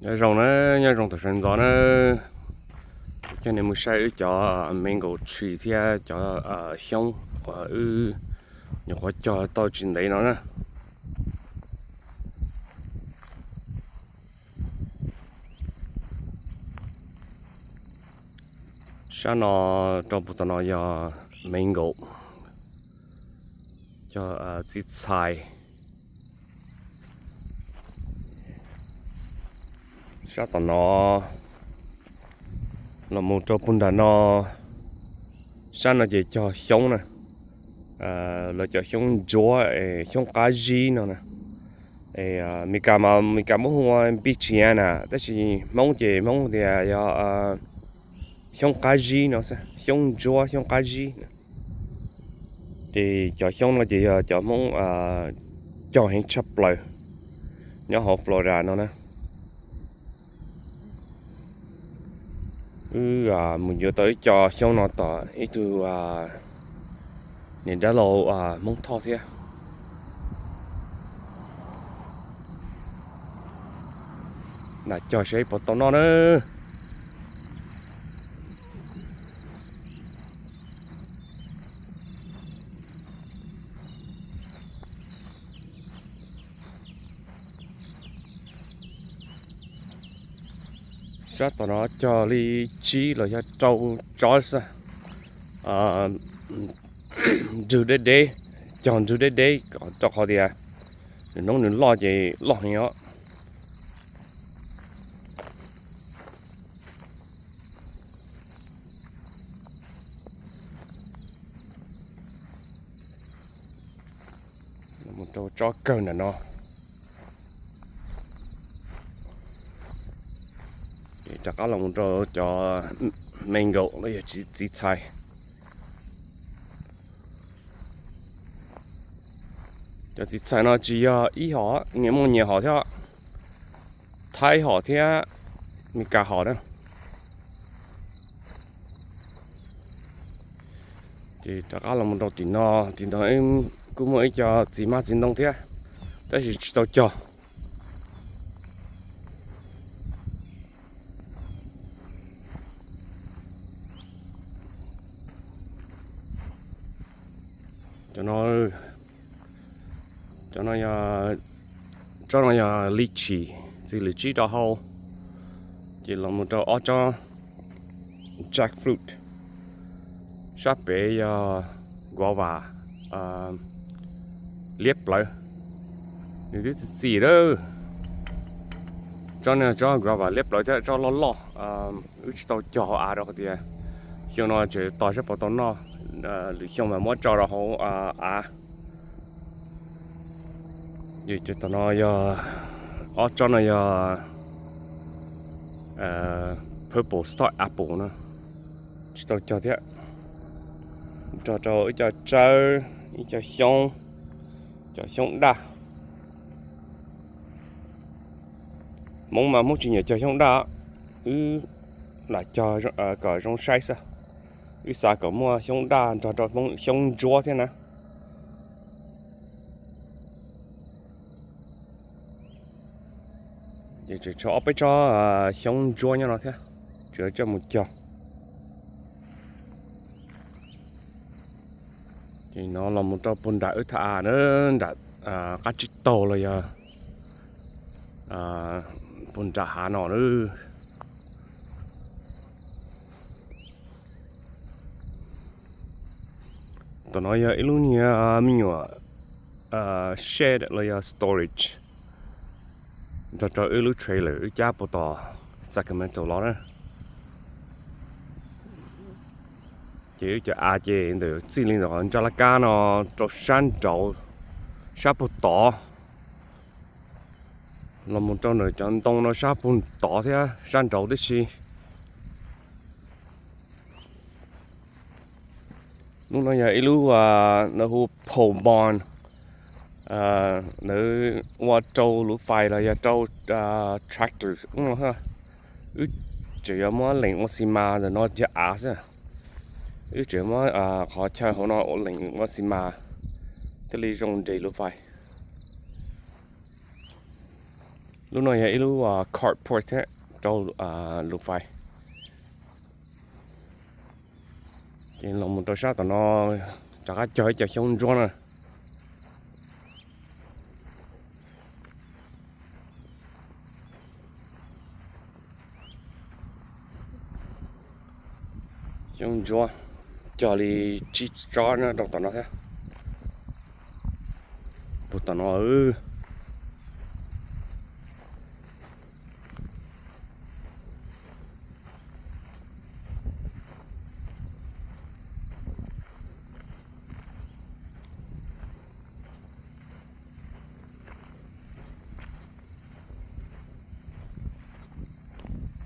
Nyob zoo na, nyob zoo tam sawv ntxov na. Coj nej mus saib wb cov mango tree thiab cov xyoob uas wb nyuam qhuav cog tau tsis ntev no na. Sab no rau puag tom no yog mango, cov txiv txhais. Sab tom no los mus rau puag nram no, sab no ces cog xyoob na, lawv cov xyoob ntsuab, xyoob qab zib no na. Meskas mas Meskas muab hu ua npij tshia na, tab sis Hmoob ces Hmoob tias yog xyoob qab zib no xwb, xyoob ntsuab xyoob qab zib. Ces cov xyoob no ces yog cov Hmoob cog heev tshaj plaws nyob hauv Florida no na. Wb mus yuav tau ib co xyoob no tom ib tug niam dab laug Hmoob Thoj thiab. Lam cog seb puas tau noj na. Sab tom no cog li tsib los yog rau tsob xwb. Nrwg deb deb, cog nrwg deb deb rau qhov tias nws hnub nws loj ces loj heev os. Mus rau tsob kawg nram no. Rov qab los mus rau cov mango los yog txiv txhais. Cov txiv txhais no tsis yog ib hom, nyias muaj nyias hom thiab, Thaib hom thiab Meskas hom na. Ces rov qab los mus rau tim no, tim no kuj muaj ib co txiv hmab txiv ntoo thiab, tab sis tsis tau cog. Cov no, cov no yog, tsob no yog lychee, txiv lws tsib rau hauv. Ces los mus rau ob tsob jackfruit. Sab pem yog guava liab plawv, nws twb txi txiv lawm. Tsob no tsob guava liab plawv thiab tsob loj loj, wb tsis tau cog hauv av rau qhov tias xyoo no tseem tos seb puas tau noj, lwm xyoo mas muab tso rau hauv av. Ces tom no yog, ob tsob no yog purple star apple no, tsis tau cog thiab. Nrog rau ib co tsawb, ib co xyoob, cov xyoob daj. Hmoob mas Hmoob tsis nyiam cog xyoob daj, wb lam cog kom zoo saib xwb. Wb xav kom muaj xyoob daj nrog rau xyoob ntsuab thiab na. Ces tseem tshuav ob peb tsob xyoob ntsuab nyob no thiab, tseem coj mus cog. Ces no los mus rau puag nram wb thaj av na, nram qab tsib taug los yog puag nram hav no na. Tom no yog ib lub niag me nyuam shed los yog storage nrog rau wb lub trailer wb cab puag tom Sacramento los na. Ces wb cov av ces ntawm txij li ntawm qhov ntsa laj kab no rau sab nraud, sab puag tod, los mus rau ntawm cov ntoo no sab puag tod thiab sab nraud tib si. Lub no yog ib lub, lawv hu pole barn, lawv ua rau luv fais los yog rau tractors. Wb tseem yuav muab leem ua xi mas ntawm no cov av xwb. Wb tseem muab qhov chaw hauv no ua leem ua xi mas thiaj li zoo nres luv fais. Lub no yog ib lub carport thiab rau lub fais. Ces los mus rau sab tom no, rov qab cog ib co xyoob ntsuab na. Xyoob ntsuab cog li tsib tsob na rau tom no thiab. Puag tom no.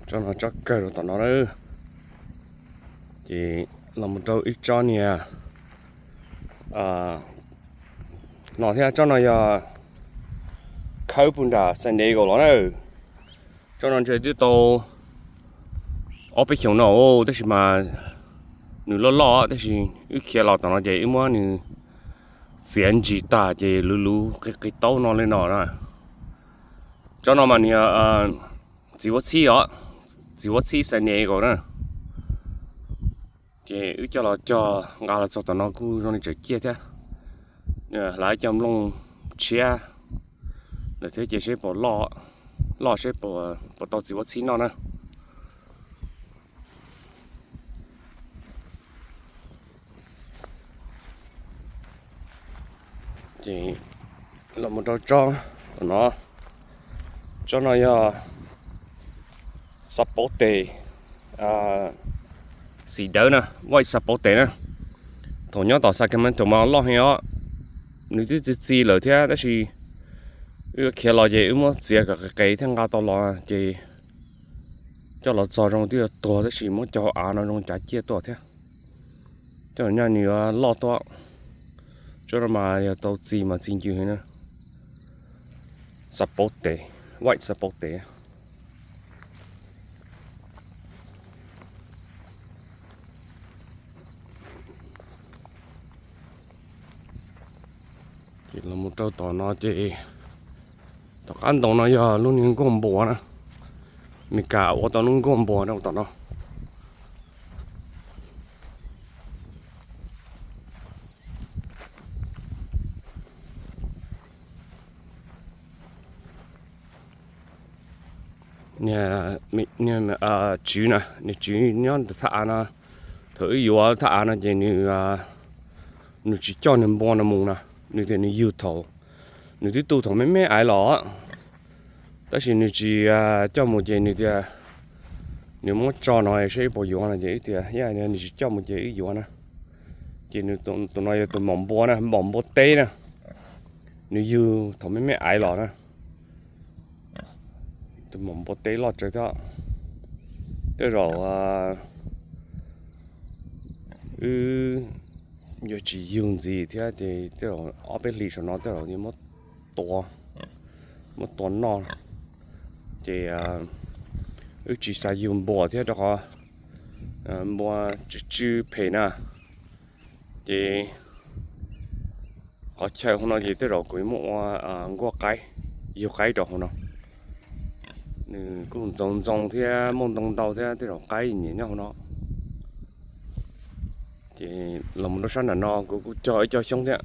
Tsob no tsob kawg rau tom no na. Ces los mus rau ib tsob niag no thiab, tsob no yog khawb puag nram San Diego los na. Tsob no ntshe twb tau ob peb xyoos no, tab sis mas nws loj loj, tab sis wb khiav los tom no ces wb muab nws txiav ntsis tag ces luv luv qi qi taub no li no na. Tsob no mas nws txiv huab txhib os, txiv huab txhib San Diego na. Ces wb coj los cog nqa los txog tom no kuj zoo li tseem ciaj thiab. Hlawv cov nplooj tshiab lawm thiab ces seb puas loj, loj seb puas tau txiv huab txhib noj na. Ces los mus rau tsob no, tsob no yog xav pauv tes, xim dawb na, white xav pauv tes na. Thaum nyob tom Sacramento mas loj heev os, nws twb txi txiv lawm thiab tab sis wb khiav los ces wb muab txiav kom qis qis thiab nqa tau los ces coj los txog zoo twb yuav tuag tab sis muab cog hauv av no zoo cav ciaj tuaj thiab. Coj los nyaj nws yuav loj tuaj. Tsob no mas yog tau txi mas txi ncw heev na. Xav pauv tes, white xav pauv tes. Ces los mus rau tom no ces tom qab ntoo no yog lub niag nkuaj npua na. Meskas ua tau lub nkuaj npua rau tom no. Niag tswv na, niag tswv nyob thaj av no, thaum wb yuav thaj av no ces nws tsis coj niag npua no mus na, nws tias nws yug thaum nws twb tu thaum me me aiv los, tab sis nws tsis coj mus ces nws tias nws muab tso no saib puas yuav no ces wb tias yog nws tsis coj mus ces wb yuav na. Ces tus no yog tus maum npua na, maum npua teb na, nws yug thaum me me aiv los na. Tus maum npua teb loj tsawv thiab. Tej zaum wb yuav tsis yug ntxiv thiab ces tej zaum ob peb hlis saum no tej zaum muab tua, muab tua noj. Ces wb tsis xav yug npua thiab rau qhov npua tsw tsw phem na. Ces qhov chaw hauv no ces tej zaum kuv yuav muab ua nkuaj qaib, yug qaib rau hauv no. Nws kuj ntxoov ntxoo thiab muaj ntoo ntau thiab tej zaum qaib nyiam nyob hauv no. Ces los mus rau sab nram no kuv kuj cog ib co xyoob thiab.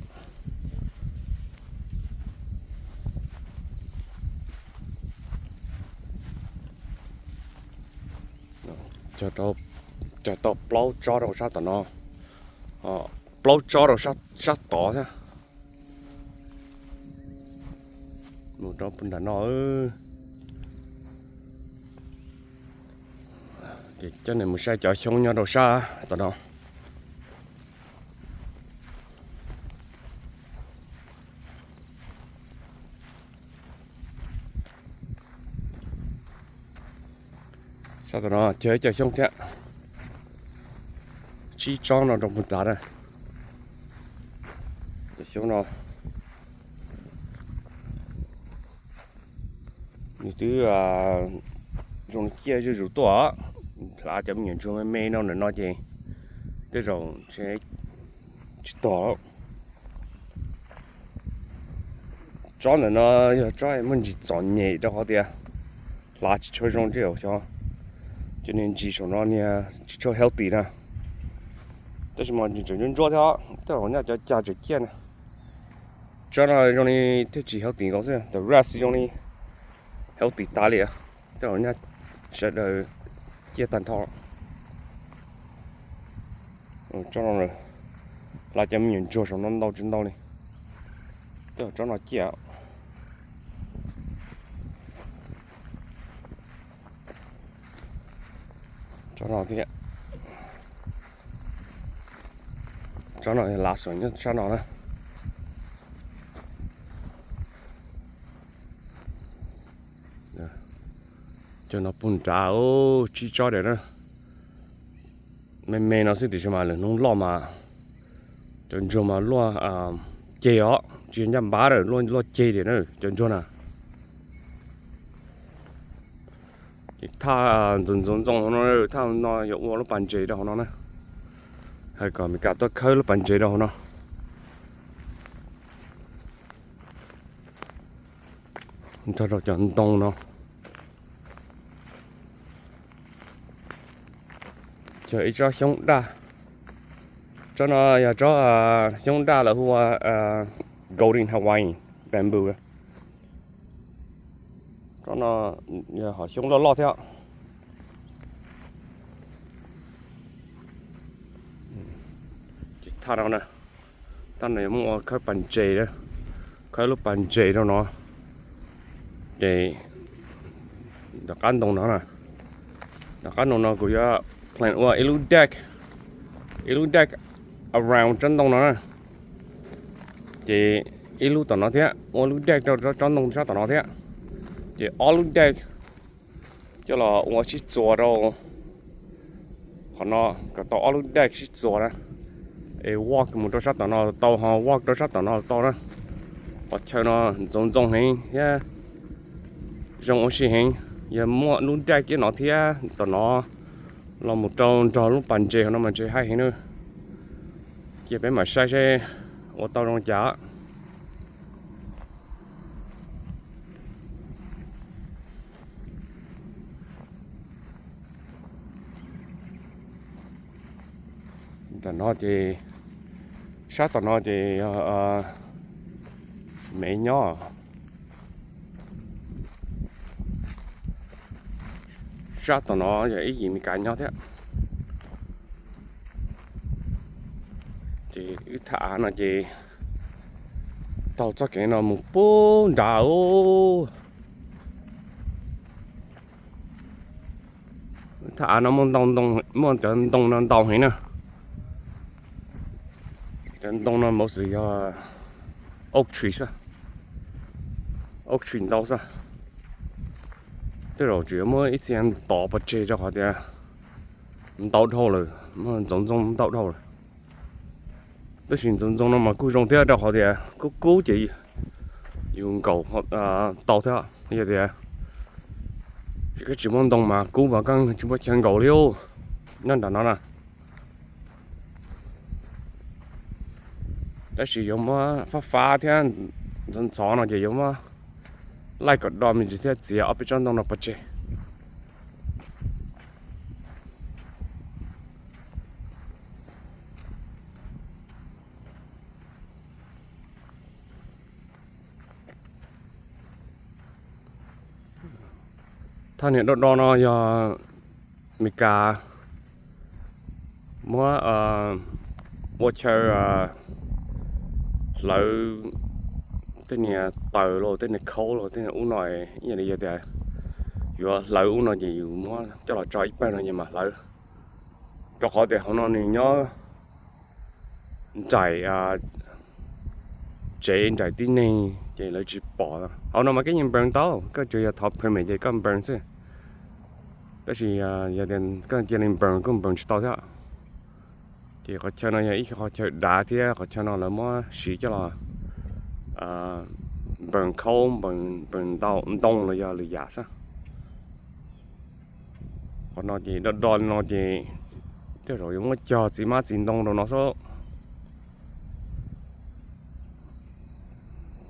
Cog tau plaub tsob rau sab tom no, plaub tsob rau sab tod thiab. Mus rau nram no. Ces coj nej mus saib cov xyoob nyob rau sab tom no. Sab tom no cog ib co xyoob thiab, tsib tsob no rau puag ta na. Cov xyoob no nws twb zoo ciaj zuj zus tuaj. Hlav cov me nyuam ntsuag me me no ntawm no ces tej zaum tsis tog. Tsob ntawm no yog tsob muaj ntsis txom nyem rau qhov tias hlav tsis tshua zoo tej zaum xyov, ces niag ntsis saum no niag tsis tshua healthy na. Tab sis mas ntsis tseem ntsuab ntsuab thiab, tej zaum nyaj cov cag tseem ciaj na. Tsob no zoo li thiaj tsis healthy nkaus xwb, the rest zoo li healthy tas li. Tej zaum nyaj sawv daws ciaj tag nrho. Tsob no, hlav cov me nyuam ntsuag saum no ntau tsis ntau li. Tej zaum tsob no ciaj. Tsob no thiab, tsob no lav xom nyob sab no na. Cov no puag nrad, tsib tsob diam na. Me me no xwb tiam sis mas lwm hnub loj mas cov ntsuag mas luaj ceg os, tsis yog ncaj npab lawm, luaj ceg diam na cov ntsuag na. Ces thaj ntxoov ntxoov ntxoo hauv no, thaj no yuav ua lub pas ntses rau hauv no na. Hais kom Meskas tuaj khawb lub pas ntses rau hauv no. Nrog rau cov ntoo no. Cog ib tsob xyoob daj. Tsob no yog tsob xyoob daj lawv hu ua Golden Hawaiian Bamboo. Tsob no yog hom xyoob loj loj thiab. Ces thaj no, thaj no yuav muab ua khawb pas ntses, khawb lub pas ntses rau no. Ces tom qab ntoo no na, tom qab ntoo no kuv yuav plan ua ib lub deck, ib lub deck around tsob ntoo no na. Ces ib lub tom no thiab, ua lub deck rau tsob ntoo sab tom no thiab. Ces ob lub deck coj los ua sib txuas rau qhov no, kom tau ob lub deck sib txuas na. Es walk mus rau sab tom no tau, ho walk rau sab tom no tau na. Qhov chaw no ntxoov ntxoo heev thiab zoo ua si heev. Yog muaj lub deck ib no thiab tom no los mus rau nrog lub pas ntses hauv no mas ntshe haib heev na. Cia peb mam saib seb ua tau zoo cas. Tam no ces, sab tom no ces yog Mev nyob. Sab tom no yog ib yim Meskas nyob thiab. Ces wb thaj av no ces taug txoj kev no mus puag nrad. Thaj av no muaj ntau, muaj cov ntoo no ntau heev na. Cov ntoo no mostly yog oak tree xwb, oak tree ntau xwb. Tej zaum tseem yuav muab ib txhia tov pov tseg rau qhov tias ntau dhau lawm, muab ntxoov ntxoo ntau dhau lawm. Tab sis ntxoov ntxoo no mas kuj zoo thiab rau qhov tias kub kub ces yus nkaum tau thiab. Yog tias koj tsis muaj ntoo mas kub mas koj tsis muaj chaw nkaum li nyob nram no na. Tab sis yuav muab fab fab thiab ntxhov ntxhov no ces yuav muab laij kom do me ntsis thiab txiav ob peb tsob ntoo no pov tseg. Thaj niam do do no yog Meskas muab ua chaw hlawv tej niag taws los tej niag khaub los tej niag ub no, ib yam li yog tias yuav hlawv ub no ces yus muab coj los tso ib pawg no ces mam hlawv. Rau qhov tias hauv no nws nyob nraim tsev nraim tib neeg ces lawv tsis pom. Hauv no mas koj yeej npees tau, koj tsuas yog thov permit ces koj npees xwb. Tab sis yog tias koj cia li npees koj npees tsis tau thiab. Ces qhov chaw no yog ib qhov chaw dav thiab qhov chaw no lawv muab siv coj los npees khaub npees ntoo los yog lwm yam xwb. Qhov no ces do do li no ces tej zaum yuav muab cog txiv hmab txiv ntoo rau no xwb.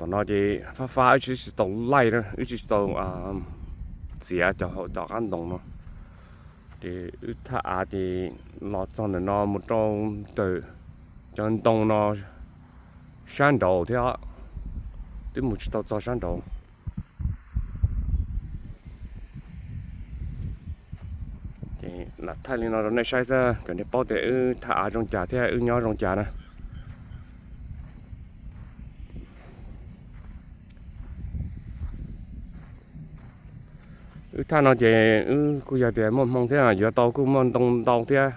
Tom no ces fab fab wb tsis tau laij, wb tsis tau txiav cov hauv cov qab ntoo no. Ces wb thaj av ces los txog ntawm no mus rau ntawm cov ntoo no sab nraud thiab, twb mus tsis tau txog sab nraud. Ces lam thaij li no rau nej saib xwb kom nej paub tias wb thaj av zoo cas thiab wb nyob zoo cas na. Wb thaj no ces wb kuj yog tias muaj hmoo thiab, yuav tau kuj muaj ntoo ntau thiab,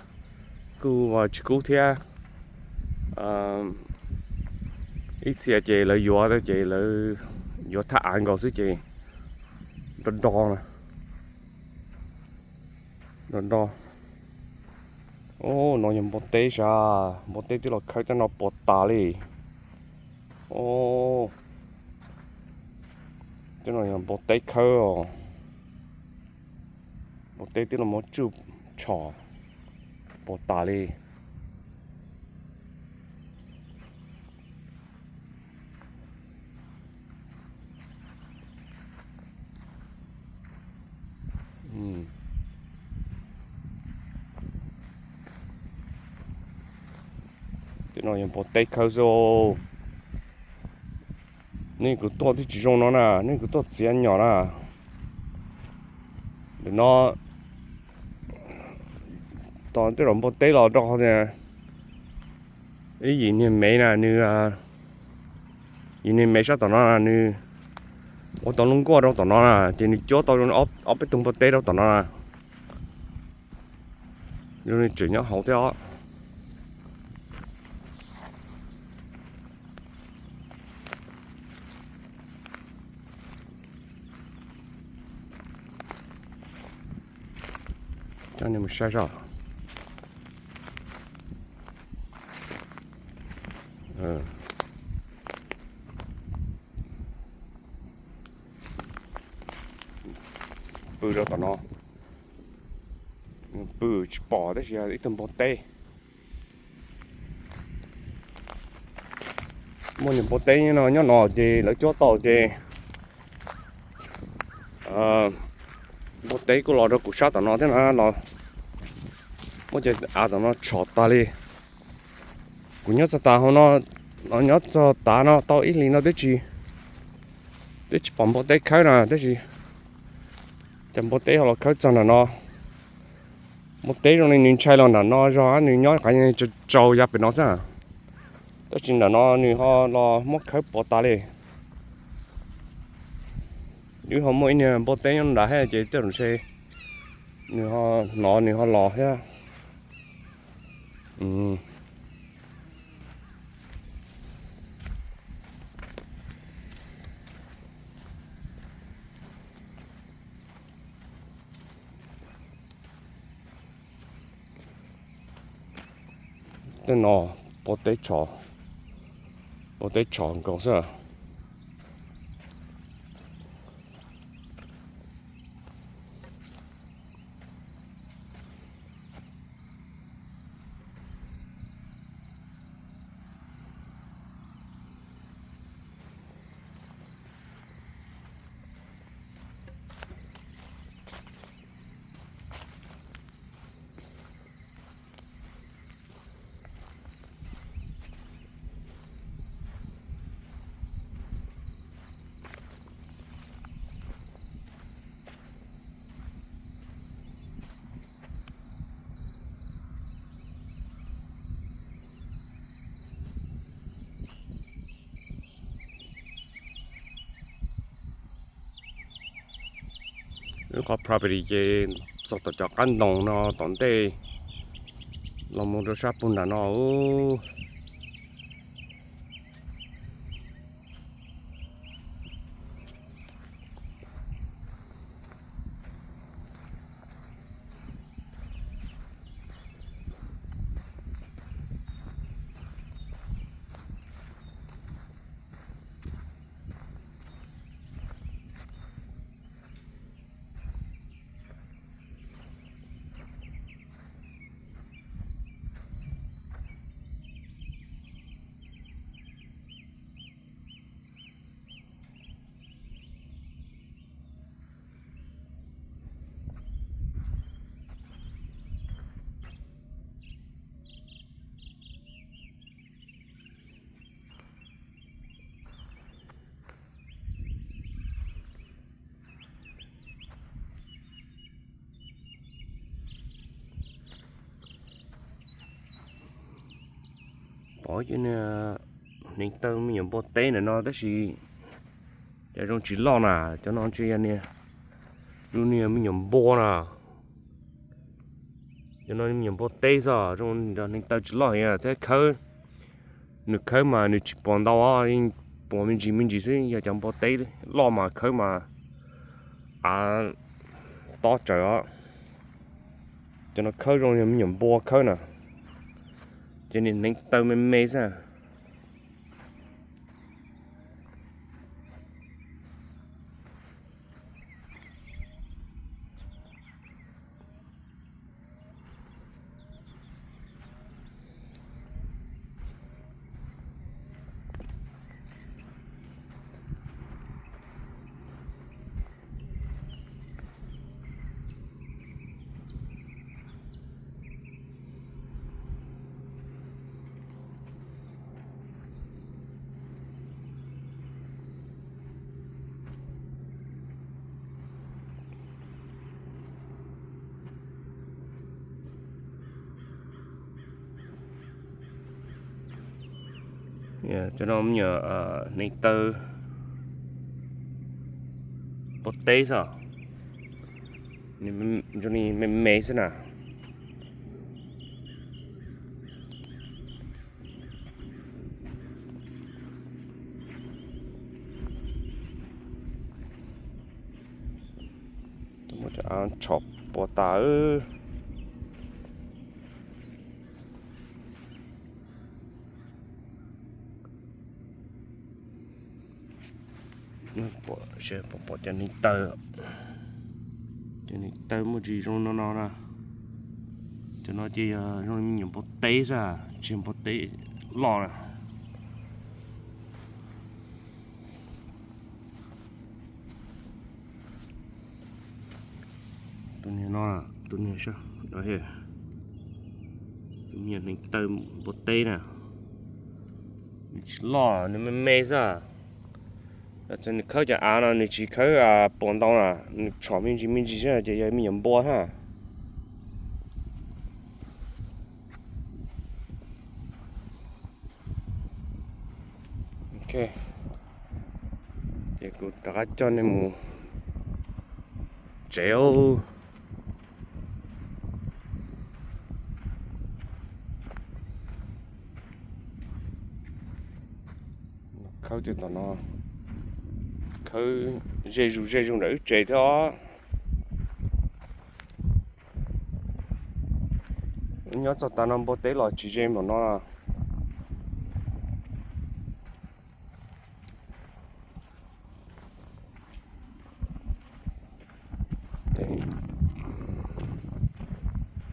kuj tsis kub thiab. Ib txhia ces lawv yuav ces lawv yuav thaj av nkaus xwb ces do do na, do do. Os, no yog npua teb sas, npua teb twb los khawb cov no puas tas li. Os, cov no yog npua teb khawb os. Npua teb twb los muab tsuj tshom puas tas li. Tej no yog npua teb khawb xwb. Nej kuv tuaj twb tsis zoo no na, nej kuv tuaj txiav nyom na. Ntawm no tos tej zaum npua teb los rau qhov tias ib yim niag mev na, nws, yim niag mev sab tom no nws ua tau lub nkuaj rau tom no na, ces nws cuab tau ob peb tug npua teb rau tom no na. Zoo li tseem nyob hauv thiab os. Coj nej mus saib zoj. Pw rau tom no, pw tsis pom tab sis yog ib tug npua teb. Muaj niag npua teb no nyob no ces lawv cuab tau ces npua teb kuj los rau kuv sab tom no thiab na, los muab cov av tom no tshom tas li. Kuv nyob txog tas hauv no, nyob txog tav no tau ib hlis no twb tsis, twb tsis pom npua teb khawb na, tab sis cov npua teb ho los khawb txog nram no. Npua teb zoo li nws ntshai los nram no zog, nws nyob qhov tsaus yav pem no xwb. Tab sis nram no nws ho los muab khawb puas tas li. Wb ho muaj ib niag npua teb nyob nrad thiab ces tej zaum ntshe nws ho hnov nws ho los thiab. Tej no npua teb tshom, npua teb tshom nkaus xwb. Lub qhov property ces txog tom cov qab ntoo no tom ntej los mus rau sab pug nram no. Pom cov niag hneev taw me nyuam npua teb ntawm no tab sis cov zoo tsis loj na, cov no ntshe yog niag, zoo niag me nyuam npua na. Cov no me nyuam npua teb xwb, zoo nrog hneev taw tsis loj thiab khawb. Nws khawb mas nws tsis puas ntau, yeej puas me ntsis me ntsis xwb, yog cov npua teb loj mas khawb mas av tob tsawv os. Cov no khawb zoo me nyuam npua khawb na, ces niag hneev taw me me xwb. Cov no me nyuam hneev taw npua teb xwb, zoo li me me xwb na. Muab cov av tshom puas tas. Pom cov hneev taw, cov hneev taw muaj tsis zoo no no na. Cov no ces yog zoo me nyuam npua teb xwb, tsis yog npua teb loj na. Tus niag no, tus niag, tus me nyuam hneev taw npua teb na, nws tsis loj, nws me me xwb. Txawm nws khawb cov av no nws tsis khawb puas ntau na, nws tshom me ntsis me ntsis xwb ces yog me nyuam npua xwb. Ok, ces kuv rov qab coj nej mus tsev. Khawb tej tom no, khawb ze zus ze zus nram wb tsev thiab os. Nyob txog tas no npua teb los tsis ze npaum no.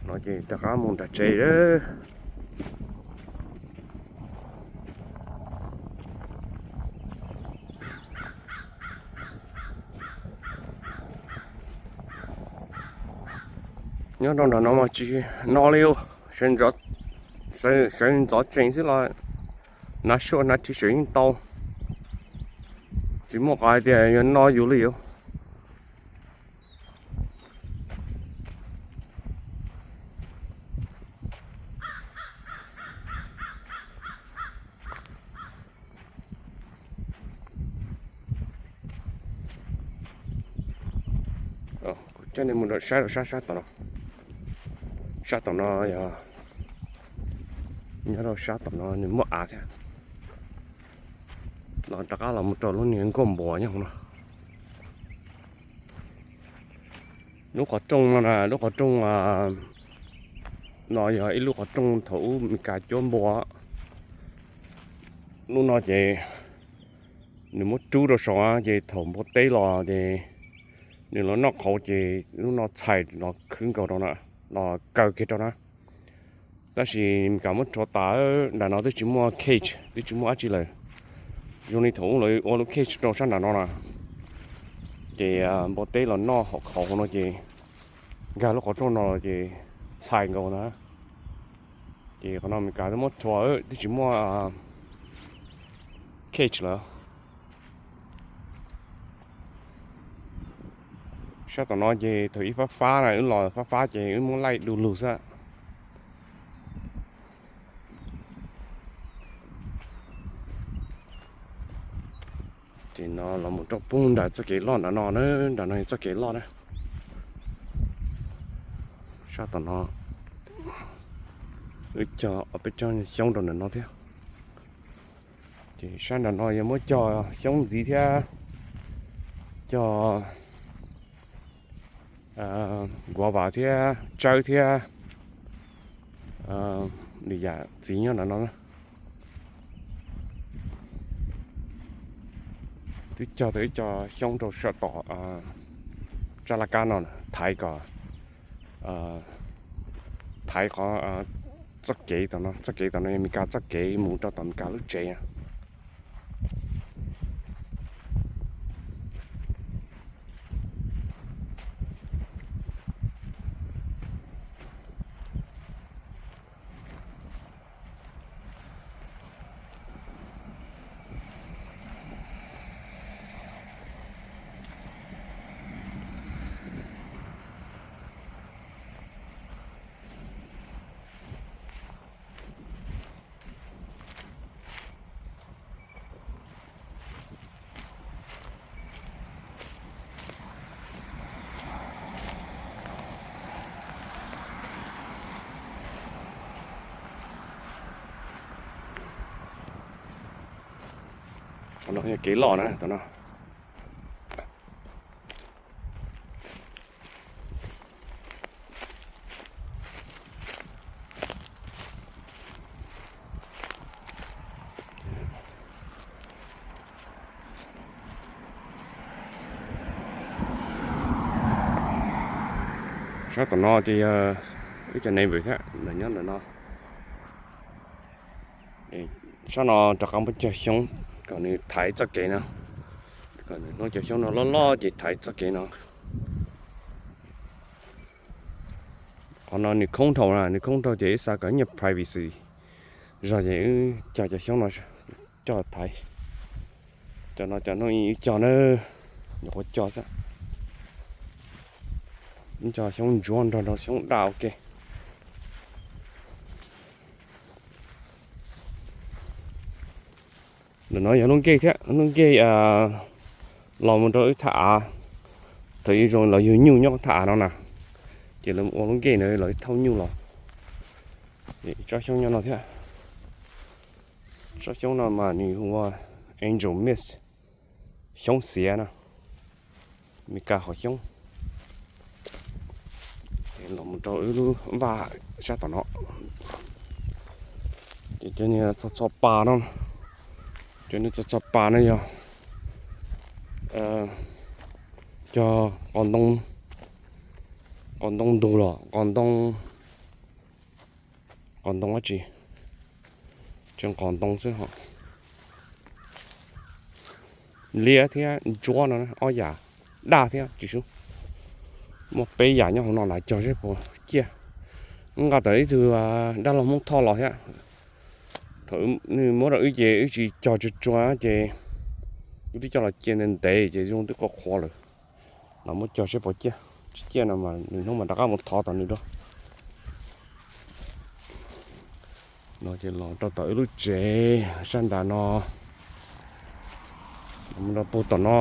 No ces rov qab mus nram tsev lawm. Nyob rau nram no mas tsis no li, sawv ntxov tsees xwb los hnav suab hnav rhi sawv yeej tau. Tsis muaj qhov hais tias yuav no yus li os. Kuv coj nej mus rau sab, rau sab, sab tom no. Sab tom no yog, nyob rau sab tom no nws muaj av thiab. Los rov qab los mus rau lub niag nkuaj npua nyob hauv no. Lub qhov rooj no na, lub qhov rooj no yog ib lub qhov rooj thaum ub Meskas cuab npua. Lub no ces nws muab rub rau saud ces thaum npua teb los ces nws los noj qhauv ces lub no txhais los khwb nkaus rau na, los kaw kiag rau na. Tab sis Meskas muab rhuav tas, nram no twb tsis muaj cage, twb tsis muaj dab tsi lawm. Zoo li thaum ub lawv ua lub cage rau sab nram no na, ces npua teb los noj hauv qhauv hauv no ces nkag lub qhov rooj no ces txhais nkaus na. Ces qhov no Meskas twb muab rhuav, twb tsis muaj cage lawm. Sab tom no ces thaum ub fab fab na, wb los fab fab ces wb muab laij du lug xwb. Los mus rau pub nram txoj kev loj nram no na, nram no txoj kev loj na. Sab tom no wb cog peb cov xyoob rau nram no thiab. Ces sab nram no yog muab cog xyoob ntxiv thiab cog guav vas thiab tsawb thiab lwm yam txiv nyob nram no. Twb cog, twb cog xyoob rau saum tom tsab laj kab no thaiv kom, thaiv qhov txoj kev tom no, txoj kev tom no yog Meskas txoj kev mus rau tom Meskas lub tsev. Tom no yog kev loj na, tom no. Sab tom no ces yog wb cov neighbor thiab, nws nyob ntawm no. Sab no rov qab muab cog xyoob kom nws thaiv txoj kev no, kom nws hnub cov xyoob no loj loj ces thaiv txoj kev no. Qhov no nws khoob dhau na, nws khoob dhau ces wb xav kom nyiaj privacy zog ces wb cog cov xyoob no coj thaiv. Cov no cov no wb cog na, nyuam qhuav cog xwb. Wb cog xyoob ntsuab nrog rau xyoob daj ua ke. Ntawm no yog lub nkej thiab, lub nkej los mus rau wb thaj av. Thaum ub zoo los yug nyuj nyob thaj av no na, ces lawv ua lub nkej na los thauj nyuj los. Tsob xyoob nyob no thiab. Tsob xyoob no mas nws hu ua angel mist, xyoob xiav na, Meskas qhov xyoob. Los mus rau wb lub vaj sab tom no. Ces cov niag txog txog pas no, cov niag txog txog pas no yog cog qos ntoo, qos ntoo ntug los qos ntoo, qos ntoo dab tsi, tseem qos ntoo xwb ho. Liab thiab ntsuab no ob yam, daj thiab tsis sub. Muaj peb yam nyob hauv no lawv cog seb puas ciaj. Wb nqa tau ib tug dab laug Hmoob Thoj los thiab. Thaum nws muab rau wb ces wb tsis cog tsuag tsuag ces wb twb coj los cia ntev ntev ces zoo twb qhuav qhuav lawm. Los muab cog seb puas ciaj, tsis ciaj no mas nws hnub mas rov qab mus thov tom nws dua. No ces los rau tom wb lub tsev sab nram no, los rau puag tom no.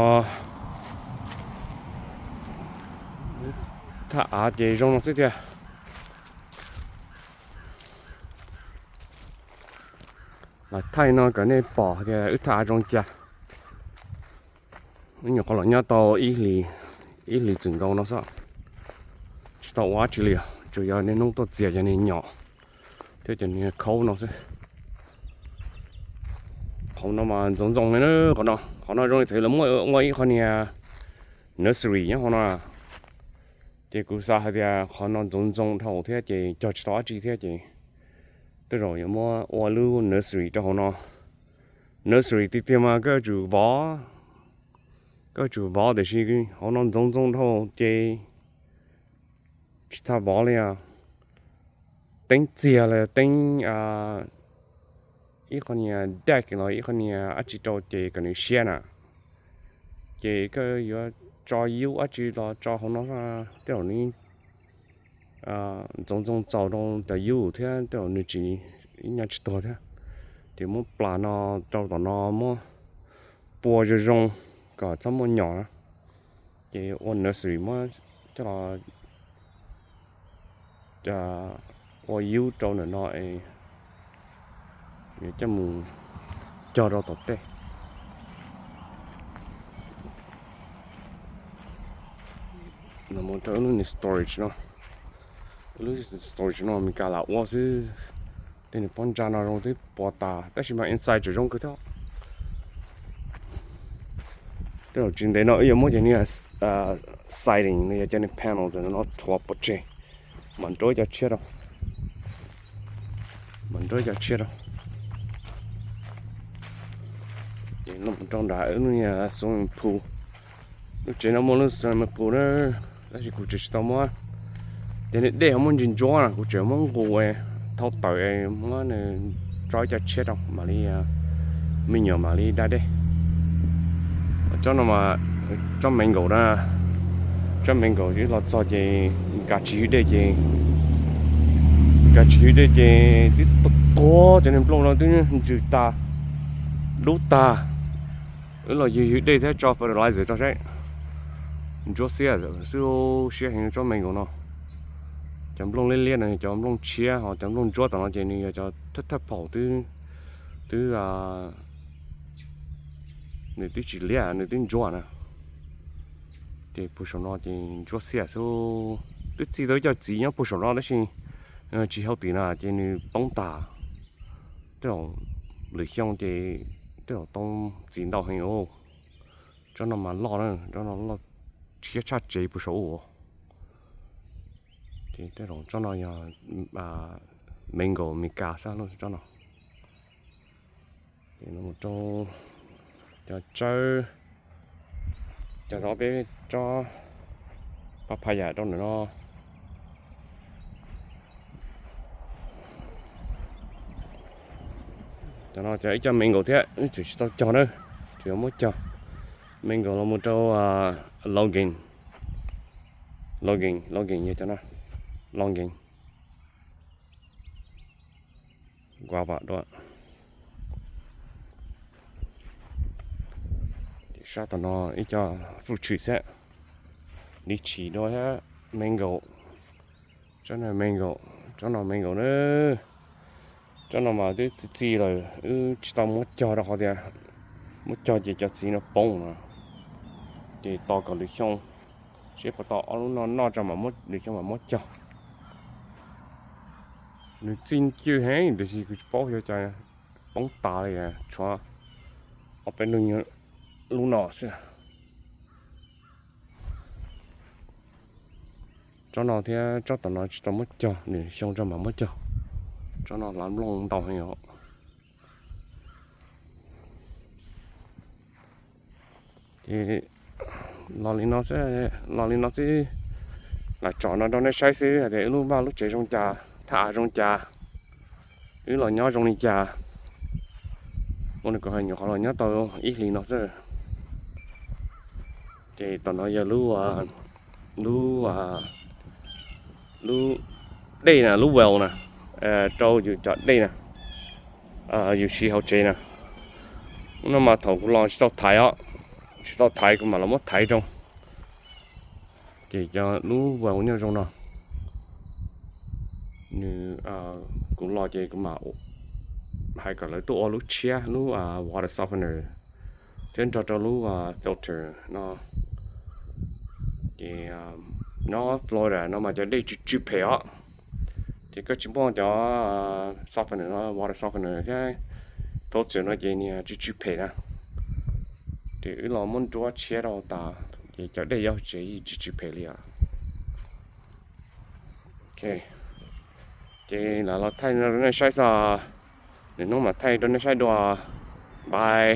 Thaj av ces zoo no xwb tiag. Los thaij no kom nej pom tias wb thaj av zoo cas. Wb nyuam qhuav los nyob tau ib hlis txwm nkaus no xwb, tsis tau ua dab tsi li, tsuas yog niaj hnub tuaj txias cov niag nyom thiab cov niag khaub no xwb. Qhov no mas ntxoov ntxoo li na, qhov no, qhov no zoo li thaum lawv muab ua ib qho niag nursery nyob qhov no. Ces kuv xav hais tias qhov no ntxoov ntxoo dhau thiab ces cog tsis tau dab tsi thiab ces tej zaum yuav muab ua lub nursery rau hauv no. Nursery tiag tiag mas koj yuav tsum vov, koj yuav tsum vov tiam sis hauv no ntxoov ntxoo dhau ces tsis txhob vov li os. Teeb txiag los teeb ib qho niag deck los ib qho niag dab tsi rau ces kom nws siab na. Ces koj yuav tso yub dab tsi los tso hauv no, tej zaum nws ntxoov ntxoo txaus rau cov yub thiab tej zaum nws tsis, ib nyuag tsis tuag thiab. Ces muab plas no rau tom no muab pua zoo zoo, kom txhob muaj nyom na. Ces ua nursery muab coj los ua yub rau ntawm no es yuav coj mus cog rau tom tej. Mus rau lub storage no, lub storage no Meskas lam ua xwb. Tej nws pob ntsa no zoo twb puas tas tab sis mas inside tseem zoo kawg thiab. Tej zaum tsis ntev no wb yuav muab cov niag siding no yog cov niag panel ntawm no rhuav pov tseg, mam nrauj cov tshiab rau, mam nrauj cov tshiab rau. Ces los rau nram wb lub niag swimming pool. Lub tsev no muaj lub swimming pool na, tab sis kuv tseem tsis tau muab. Ces niag dej ho muaj ntsis ntsuab na, kuv tseem muab nqus thau tawm muab nws tso ib co tshiab rau mam li, me nyuam mam li da dej. Tsob no, tsob mango na, tsob mango los txog ces Meskas tsis ywg dej ces, Meskas tsis ywg dej ces twb tuag, cov niag nplooj no twb ntsws tas, dub tag. Wb los ywg ywg dej thiab tso fertilizer rau saib. Ntsuab xiab xwb, siab heev tsob mango no. Cov nplooj liab liab no cov nplooj tshiab, ho cov nplooj ntsuab tom no ces nws yog cov thawj thawj phaum twb, twb, nws twb tsis liab, nws twb ntsuab na. Ces puag saum no ces ntsuab xiab xwb. Twb txi tau ib co txiv nyob puag saum no tab sis tsis hau tim na ces nws poob tas. Tej zaum lwm xyoo ces tej zaum tau txiv ntau heev os. Tsob no mas loj na, tsob no loj tshiab tshaj tsev puag saum ub. Ces tej zaum tsob no yog mango Meskas xwb tsob no. Ces no mus rau cov tsawb, cov zov peb tsob papaya rau ntawm no. Cov no cov ib co mango thiab, wb tseem tsis tau cog na, tseem yuav muab cog. Mango los mus rau Logan, Logan, Logan yog cov no, Logan, guava dua. Sab tom no ib co fruit tree xwb, lychee dua thiab mango. Tsob no mango, tsob no mango na. Tsob no mas twb txi txi lawm, wb tsis tau muab cog rau qhov tias muab cog ces cov txiv no poob no. Ces tos kom lwm xyoo, seb puas tau ob lub no noj tso, lwm xyoo mam muab cog. Nws txi ncw heev tiam sis kuv tsis paub yog cas poob tas li, tshuav ob peb lub, lub no xwb. Tsob no thiab tsob tom no tsis tau muab cog, lwm xyoo tso mam muab cog. Tsob no hlav nplooj ntau heev os. Ces los li no xwb, los li no xwb. Lam tsom no rau nej saib xwb hais tias wb lub vaj lub tsev zoo cas, thaj av zoo cas, wb los nyob zoo li cas. Ua nws kom hais nyuam qhuav los nyob tau ib hlis no xwb. Ces tom no yog lub, lub, lub dej na, lub well na, rau yus cov dej na, yus siv hauv tsev na. No mas thaum kuv los tsis tau thaiv os, tsis tau thaiv kuv mam los muab thaiv rau. Ces cov lub well nyob zoo no, nws, kuv los ces kuv mam hais kom lawv tuaj ua lub tshiab, lub water softener thiab nrog rau lub filter no. Ces nyob Florida no mas cov dej tsw tsw phem os. Ces koj tsis muaj cov softener no, water softener thiab filter no ces niag tsw tsw phem na. Ces wb los muab nruab tshiab rau tas, ces cov dej nyob tsev tsw tsw phem li os. Ok, ces lam los thaij no rau nej saib xwb. Lwm hnub mam thaij rau nej saib dua. Bye.